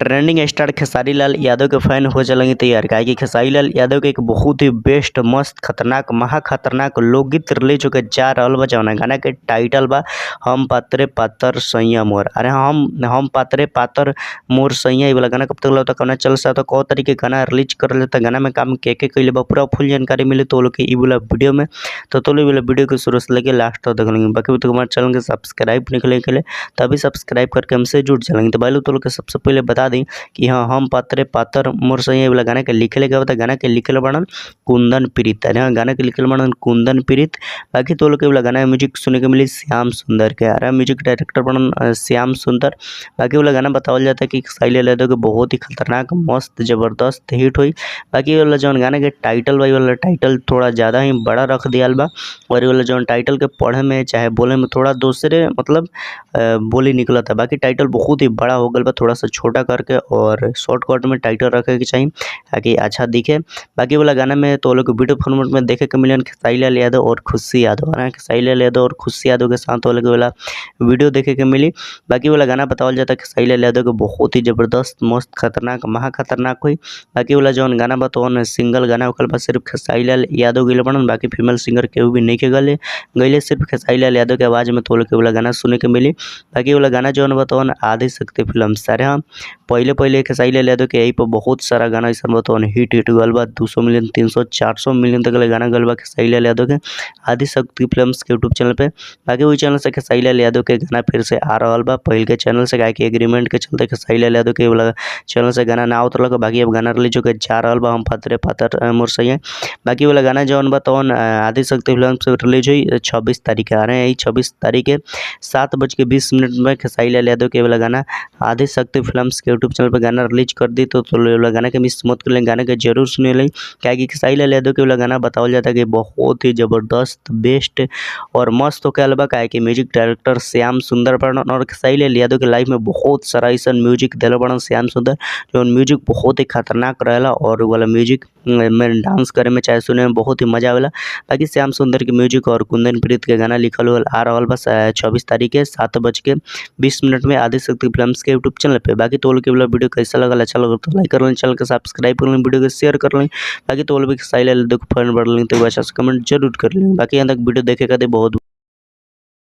Trending star Khesari Lal Yadav के fan हो चलेंगे तैयार, काहे कि खेसारी लाल यादव के एक बहुत ही बेस्ट मस्त खतरनाक महाखतरनाक लोकगीत रिलीज होकर जा रहल बा, जौना गाना के टाइटल बा हम पात्रे पातर सैया मोर। अरे हम पात्रे पातर मोर सैया, ये वाला गाना कब तक लौता कौना चल सा तो कौ तरीके गाना रिलीज करल जाता, गाना में काम के कइले बा, पूरा फुल जानकारी मिले तो लोग के ई वाला वीडियो में। तो लोग वाला वीडियो के शुरू से लेके लास्ट तक देख लेंगे। बाकी तो हमारे चैनल के सब्सक्राइब नहीं के लिए तभी सब्सक्राइब करके हमसे जुड़ चलेंगे। तो भाई लोग तो लोग के सबसे पहले बता दी कि हाँ, हम पात्रे पातर मोर सैया वाला गाना के लिखे के बता, गाना के लिखे बनन कुंदन प्रीत। अरे हाँ, गाना के लिखे बनन कुंदन प्रीत। बाकी तो लोग के वाला गाना म्यूजिक सुने के मिली श्याम सुंदर के। अरे म्यूजिक डायरेक्टर बनन श्याम सुंदर। बाकी वाला गाना बतावल जाता है कि खेसारी लाल यादव के बहुत ही खतरनाक मस्त जबरदस्त हिट हुई। बाकी वाला जौन गाना के टाइटल बा, वाला टाइटल थोड़ा ज़्यादा ही बड़ा रख दिया बा और वाला जौन टाइटल के पढ़े में चाहे बोले में थोड़ा दूसरे मतलब बोली निकलता है। बाकी टाइटल बहुत ही बड़ा हो गया बा, थोड़ा सा छोटा करके और शॉर्टकट में टाइटल रखे के चाहिए ताकि अच्छा दिखे। बाकी वाला गाना में तो लोग वीडियो फॉर्मेट में देखे के मिलन खेसारी लाल यादव और खुशी यादव। खेसारी लाल यादव और खुशी यादव के साथ वाले वाला वीडियो देखे के मिली। बाकी वाला गाना बतावल जाता है खेसारी लाल यादव के बहुत ही जबरदस्त मस्त खतरनाक महाखतरनाक हुई। बाकी वाला जौन गाना बा तो सिंगल गाना होकर बा, सिर्फ खेसारी लाल यादव गइले बनन, बाकी फीमेल सिंगर केहू भी नहीं के गइले, सिर्फ खेसारी लाल यादव के आवाज़ में तो लोग के वाला गाना सुने के मिली। बाकी वाला गाना जौन बा तो आदि शक्ति फिल्म सारे। हाँ, पहले पहले खेसारी लाल यादव के यही पर बहुत सारा गाना ऐसा बा तो हिट हिट गल बा, 200 मिलियन 300 400 मिलियन तक ले गाना गल बा खेसारी लाल यादव के आदि शक्ति फिल्म्स के यूट्यूब चैनल पे। बाकी वही चैनल से खेसारी लाल यादव के गाना फिर से आ रहा बा पहले के चैनल से, काहे एग्रीमेंट के चलते खेसारी लाल यादव के वाला चैनल से गाना ना उतरल। बाकी अब गाना रिलीज होकर जा रहा बा हम पात्रे पातर मोर सैया। बाकी वाला गाना जौन बा तौन आदि शक्ति फिल्म से रिलीज हुई 26 तारीख के। आ रहे हैं 26 तारीख के 7:20 में खेसारी लाल यादव के वाला गाना आदि शक्ति फिल्म्स के यूट्यूब चैनल पर गाना रिलीज कर दी। तो वाला गाना के मिस मत कर लें, गाना के जरूर सुने लें, क्या कि खेसारी लाल यादव के वाला गाना बतावल जाता है कि बहुत ही ज़बरदस्त बेस्ट और मस्त होके आल बा, काहे कि म्यूजिक डायरेक्टर श्याम सुंदर बड़न और खेसारी लाल यादव के लाइफ में बहुत सारा ऐसा म्यूजिक दिल बड़न श्याम सुंदर, जो म्यूजिक बहुत ही खतरनाक रहेला और वाला म्यूजिक में डांस करे में चाहे सुने में बहुत ही मजा आवेला। बाकी श्याम सुंदर के म्यूजिक और कुंदन प्रीत के गाना लिखल हुआ आ रहा बस 26 तारीख के 7:20 में आदि शक्ति फिल्म्स के यूट्यूब चैनल पे। बाकी तो के वाला वीडियो कैसा लगल, अच्छा लगल तो लाइक कर लें, चैनल के सब्सक्राइब कर लें, वीडियो के शेयर कर लें। बाकी तो भी खेसारी लाल यादव के फैन बढ़ लें तो अच्छा से कमेंट जरूर कर लें। बाकी यहाँ तक वीडियो देखे खातिर बहुत